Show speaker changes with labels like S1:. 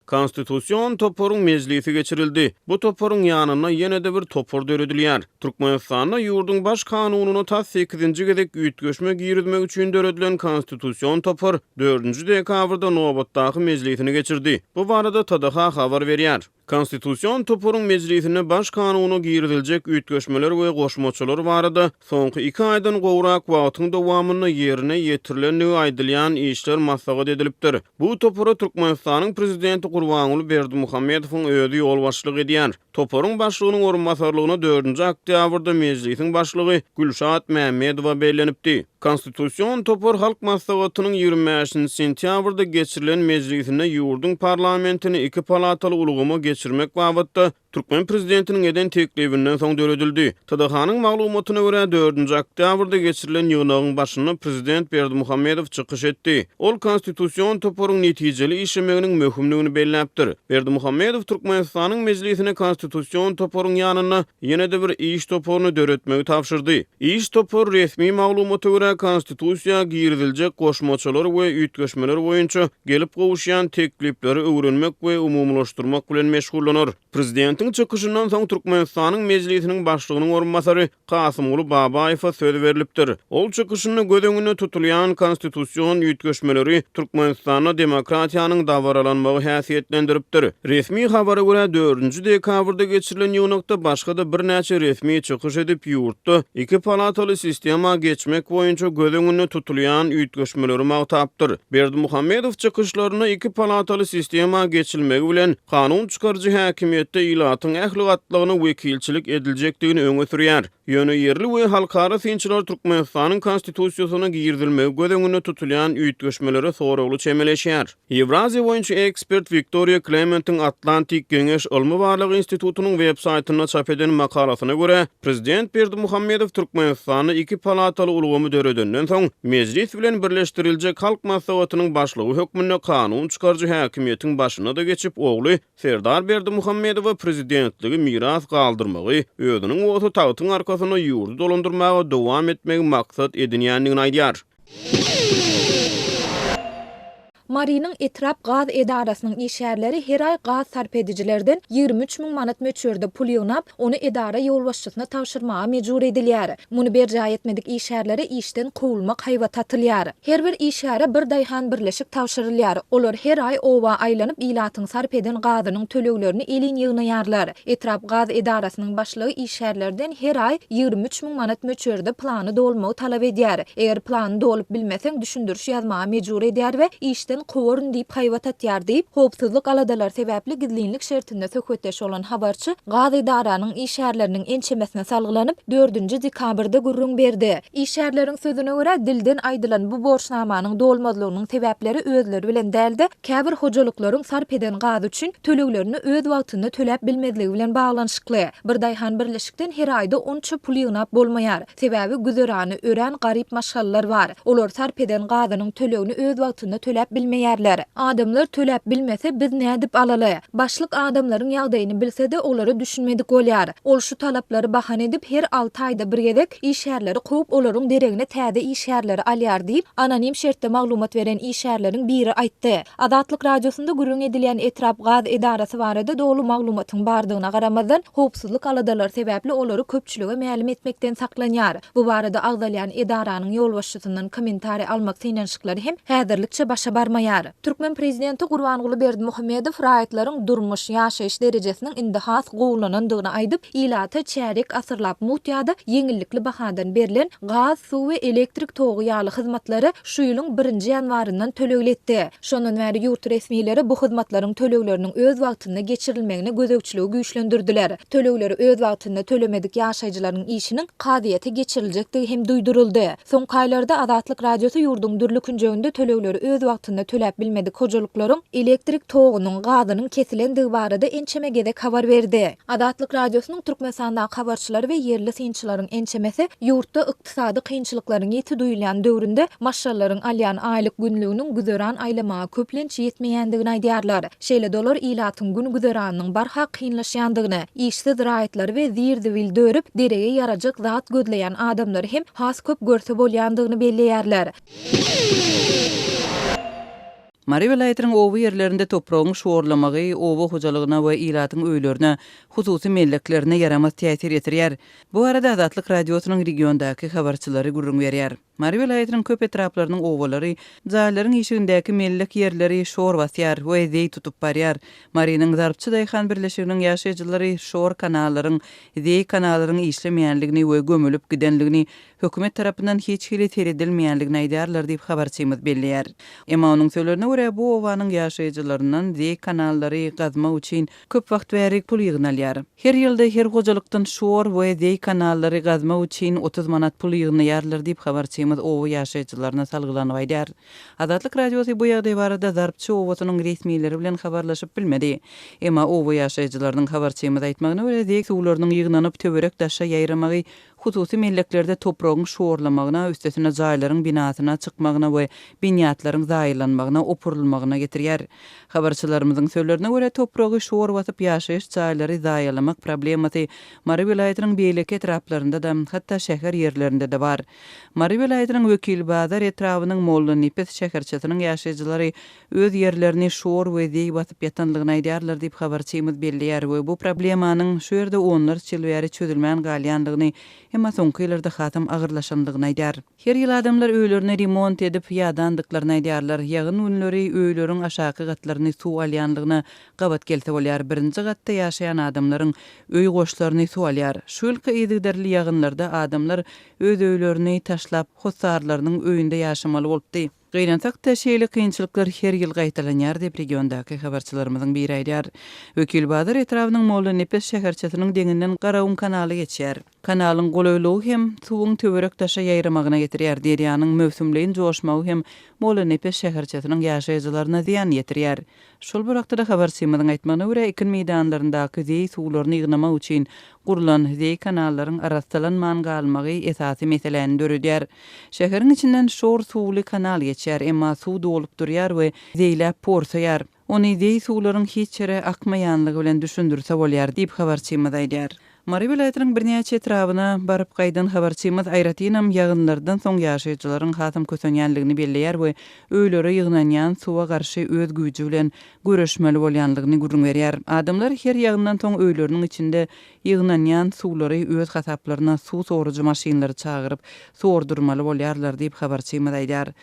S1: Konstitusion toparyň mejlisi geçirildi. Bu toparyň ýanynda ýene-de bir topar döredilýär. Türkmenistanda ýurduň Baş kanunyna tas sekizinji gezek üýtgeşme girizmek üçin döredilen Konstitusion topar dördünji dekabrda nobatdaky mejlisini geçirdi. Bu barada TDH habar berýär. Konstitusion toparyň mejlisinde Baş kanuna giriziljek üýtgeşmeler we goşmaçalar barada soňky iki aýdan gowrak wagtyň dowamynda ýerine ýetirilendigi aýdylýan işler maslahat edilipdir. Bu topara Türkmenistanyň Prezidenti Gurbanguly Berdimuhamedowyň özi ýolbaşçylyk edýär. Toparyň başlygynyň orunbasarlygyna dördünji oktýabrda Mejlisiň başlygy Gülşat Mämmedowa bellenipdi. Konstitusion topar Halk Maslahatynyň 25-nji sentýabrda geçirilen mejlisinde ýurduň parlamentini iki palataly ulgama geçirmek babatda türkmen prezidentiniň eden teklibinden soň döredildi. TDH-nyň maglumatyna görä, dördünji oktýabrda geçirilen ýygnagyň başynda prezident Berdimuhamedow çykyş etdi. Ol Konstitusion toparyň netijeli işlemeginiň möhümdigini belläpdir. Berdimuhamedow Türkmenistanyň Mejlisine Konstitusion toparyň ýanynda ýene-de bir iş toparyny döretmegi tabşyrdy. Iş topary resmi maglumata görä, Konstitusiýa giriziljek goşmaçalar we üýtgeşmeler boýunça gelip gowuşýan teklipleri öwrenmek we umumylaşdyrmak bilen meşgullanar. Prezidentiň çykyşyndan soň Türkmenistanyň Mejlisiniň Başlygynyň orunbasary Kasymguly Babaýewe söz berlipdir. Ol çykyşynda göz öňünde tutulýan konstitusion üýtgeşmeleri Türkmenistanda demokratiýanyň dabaralanmagy häsiýetlendiripdir. Resmi habara görä, dördünji dekabrda geçirilen ýygnakda başga-da birnäçe resmi çykyş edip, ýurtda iki palataly sistema geçmek boýunça göz öňünde tutulýan üýtgeşmeleri magtapdyr. Berdimuhamedow çykyşlarynda iki palataly sistema geçilmegi bilen, kanun çykaryjy häkimiýetde ilatyň ähli gatlagyna wekilçilik ediljekdigini öňe sürýär. Ýöne ýerli we halkara synçylar Türkmenistanyň Konstitusiýasyna girizilmegi göz öňünde tutulýan üýtgeşmelere soragly çemeleşýär. Ýewraziýa boýunça ekspert Wiktoriýa Klementiň Atlantik Geňeş ylmy-barlag institutynyň web saýtynda çap eden makalasyna görä, prezident Berdimuhamedow Türkmenistanda iki palataly ulgamy döredenden soň, Mejlis bilen birleşdiriljek Halk Maslahatynyň başlygy hökmünde kanun çykaryjy häkimiýetiň başyna-da geçip, ogly Serdar Berdimuhamedowa prezidentligi miras galdyrmagy, özüniň bolsa tagtyň arkasynda ýurdy dolandyrmaga dowam etmegi maksat edinýändigini aýdýar.
S2: Marynyň etrap gaz edarasynyň işgärleri her aý gaz sarp edijilerden 23 müň manat möçberde pul ýygnap, ony edara ýolbaşçysyna tabşyrmaga mejbur edilýär. Muny berjaý etmedik işgärlere işden kowulmak haýbaty atylýar. Her bir işgäre bir daýhan birleşik tabşyrylýar. Olar her aý oba aýlanyp, ilatyň sarp eden gazynyň töleglerini elin ýygnaýarlar. Etrap gaz edarasynyň başlygy işgärlerden her aý 23 müň manat möçberde plany dolmagy talap edýär. Eger plany dolup bilmeseň, düşündiriş ýazmaga mejbur edýär we işden kowaryn diýip haýbat atýar diýip, howpsuzlyk aladalary sebäpli gizlinlik şertinde söhbetdeş bolan habarçy gaz edaranyň işgärleriniň ençemesine salgylanyp, dördünji dekabrda gürrüň berdi. Işgärleriň sözüne görä, dilden aýdylan bu borçnamanyň dolmazlygynyň sebäpleri özleri bilen däl-de, käbir hojalyklaryň sarp eden gazy üçin töleglerini öz wagtynda töläp bilmezligi bilen baglanyşykly. Bir daýhan birleşikden her aýda onça pul ýygnap bolmaýar. Sebäbi güzerany örän garyp maşgalalar bar. Olar sarp eden gazynyň tölegini öz wagtynda töläp bilmeýärler. Adamlar töläp bilmese, biz nädip alaly? Başlyk adamlaryň ýagdaýyny bilse-de, olara düşünmedik bolýar. Ol şu talaplary bahana edip, her alty aýda bir gezek işgärleri kowup, olaryň deregine täze işgärleri alýar diýip, anonim şertde maglumat beren işgärleriň biri aýtdy. Azatlyk Radiosynda gürrüň edilýän etrap gaz edarasy barada doly maglumatyň bardygyna garamazdan, howpsuzlyk aladalary sebäpli olary köpçülige mälim etmekden saklanýar. Bu barada agzalýan edaranyň ýolbaşçysyndan kommentariý almak synanyşyklary hem häzirlikçe başa barmaýar. Türkmen prezidenti Gurbanguly Berdimuhamedow raýatlaryň durmuş, ýaşaýyş derejesiniň indi has gowulanandygyny aýdyp, ilata çärýek asyrlap mugt ýa-da ýeňillikli bahadan berlen gaz, suw we elektrik togy ýaly hyzmatlary şu ýylyň birinji ýanwaryndan tölegli etdi. Şondan bäri ýurt resmileri bu hyzmatlaryň tölegleriniň öz wagtynda geçirilmegine gözegçiligi güýçlendirdiler. Tölegleri öz wagtynda tölemedik ýaşaýjylaryň işiniň kazyýete geçiriljekdigi hem duýduryldy. Soňky aýlarda Azatlyk Radiosy ýurduň dürli künjeginde tölegleri öz wagtynda töläp bilmedik hojalyklaryň elektrik togunyň, gazynyň kesilendigi barada ençeme gezek habar berdi. Azatlyk Radiosynyň Türkmenistandaky habarçylary we ýerli synçylaryň ençemesi ýurtda ykdysady kynçylyklaryň ýiti duýulýan döwründe maşgalalaryň alýan aýlyk-günlüginiň güzeran aýlamaga köplenç ýetmeýändigini aýdýarlar. Şeýle-de olar ilatyň gün-güzeranynyň barha kynlaşýandygyny, işsiz raýatlary we zir-zibil dörüp, derege ýarajak zat gözleýän adamlary hem has köp görse bolýandygyny belleýärler.
S3: Mary welaýatynyň oba ýerlerinde topragyň şorlamagy oba hojalygyna we ilatyň öýlerine, hususy melleklerine ýaramaz täsir ýetirýär. Bu barada Azatlyk Radiosynyň regiondaky habarçylary gürrüň berýär. Mary welaýatynyň köp etraplarynyň obalary, jaýlaryň işigindäki mellek ýerleri şor basýar we zeý tutup barýar. Marynyň Zarpçy daýhan birleşiginiň ýaşaýjylary şor kanallaryň, zeý kanallaryň işlemeýänligini we gömülip gidenligini hökümet tarapyndan hiç hili seredilmeýänligini aýdýarlar diýip, habarçymyz belleýär. Emma onuň sözlerine görä, bu obanyň ýaşaýjylaryndan zeý kanallary gazmak üçin köp wagt bäri pul ýygnalýar. Her ýylda her hojalykdan şor we zeý kanallary gazmak üçin 30 manat pul ýygnaýarlar diýip, habarçymyz oba ýaşaýjylaryna salgylanyp aýdýar. Azatlyk Radiosy bu ýagdaý barada Zarpçy obasynyň resmileri bilen habarlaşyp bilmedi. Emma oba ýaşaýjylarynyň habarçymyza aýtmagyna görä, zeý suwlarynyň ýygnanyp, töwerek-daşa ýaýramagy Hususy melleklerde topragyň şorlamagyna, üstesine jaýlaryň binasyna çykmagyna we binýatlaryň zaýalanmagyna, opurylmagyna getirýär. Habarçylarymyzyň sözlerine görä, topragy şor basyp ýaşaýyş jaýlary zaýalamak problemasy Mary welaýatynyň beýleki etraplarynda-da, hatda şäher ýerlerinde-de bar. Mary welaýatynyň Wekilbazar etrabynyň Mollanepes şäherçesiniň ýaşaýjylary öz ýerlerini şor we zeý basyp ýatanlygyny aýdýarlar diýip, habarçymyz belleýär we bu problemanyň şu ýerde onlarça ýyl bäri çözülmän galýanlygyny, emma soňky ýyllarda hasam agyrlaşanlygyny aýdýar. Her ýyl adamlar öýlerini remont edip, ýadandyklaryny aýdýarlar. Ýagyn günleri öýleriň aşaky gatlaryny suw alýanlygyna gabat gelse bolýar. Birinji gatda ýaşaýan adamlaryň öý goşlaryny suw alýar. Şu ýylky yzygiderli ýagynlarda adamlar öz öýlerini taşlap, hossarlarynyň öýünde ýaşamaly bolupdy. Gynansak-da, şeýle kynçylyklar her ýyl gaýtalanýar diýip, regiondaky habarçylarymyzyň biri aýdýar. Wekilbazar etrabynyň Mollanepes şäherçesiniň deňinden Garagum kanaly geçýär. Kanalyň golaýlygy hem suwuň töwerek-daşa ýaýramagyna getirýär. Derýanyň möwsümleýin joşmagy hem Mollanepes şäherçesiniň ýaşaýjylaryna zyýan ýetirýär. Şol bir wagtda-da habarçymyzyň aýtmagyna görä, ekin meýdanlaryndaky zeý suwlaryny ýygnamak üçin gurlan zeý kanallaryň arassalanman galmagy esasy meseläni döredýär. Şäheriň içinden şor suwly kanal geçýär, emma suw dolup durýar we zeýläp porsaýar. Ony zeý suwlaryň hiç ýere akmaýanlygy bilen düşündirse bolýar diýip, habarçymyz aýdýar. Mary welaýatynyň birnäçe etrabyna baryp gaýdan habarçymyz aýratynam ýagynlardan soň ýaşaýjylaryň hasam kösenýänligini belleýär we öýlere ýygnanýan suwa garşy öz güýji bilen göreşmeli bolýanlygyny gürrüň berýär. Adamlar her ýagyndan soň öýleriniň içinde ýygnanýan suwlary öz hasaplaryna suw sorujy maşynlary çagyryp, sordurmaly bolýarlar diýip, habarçymyz aýdýar.